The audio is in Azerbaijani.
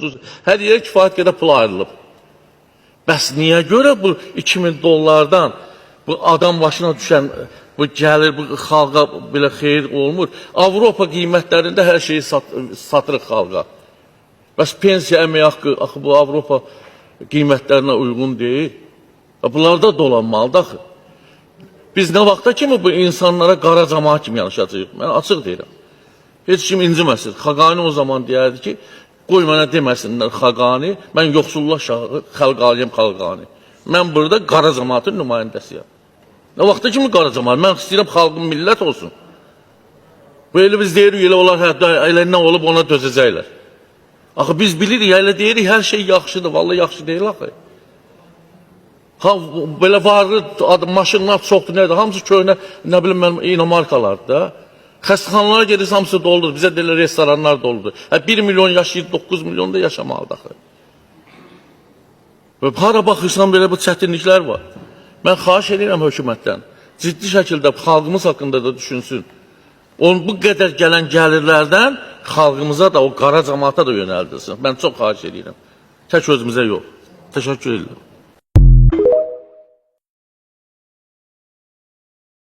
Xüsusi hər yerə kifayət qədər pul ayrılıb. Bəs niyə görə bu 2000 dollardan bu adam başına düşən bu gəlir bu xalqa belə xeyir olmur? Avropa qiymətlərində hər şeyi satırıq xalqa. Bəs pensiya, əmək haqqı axı bu Avropa qiymətlərinə uyğun deyil. Bunlar da dolanmalıdır axı. Biz nə vaxta kimi bu insanlara qara camaat kimi yanaşacağıq? Mən açıq deyirəm. Heç kim inciməsin. Xaqani o zaman deyərdi ki, qoy mənə deməsinlər Xaqani, mən yoxsullar şahı, xalqalıyam xalqani. Mən burada qara camaatın nümayəndəsiyəm. Nə vaxta kimi qara camaat? Mən istəyirəm xalqım millət olsun. Bu elə biz deyirik, elə onlar hətta elə nə olub ona dözəcəklər. Axı biz bilirik, elə deyirik hər şey yaxşıdır, vallahi yaxşı deyil axı. Ha belə varlı maşınlar çoxdur, nədir? Hamısı köhnə, nə bilim mən inomarkalardır da. Xəstəxanalara gedirsə hamısı doludur. Bizə deyirlər restoranlar doludur. Hə 1 milyon yaşayır, 9 milyon da yaşamalıdır axı. Və hara baxırsan belə bu çətinliklər var. Mən xahiş edirəm hökumətdən, ciddi şəkildə xalqımız haqqında da düşünsün. Onun bu qədər gələn gəlirlərdən xalqımıza da, o qara camaata da yönəldilsin. Mən çox xahiş edirəm. Tək özümüzə yox. Təşəkkür edirəm.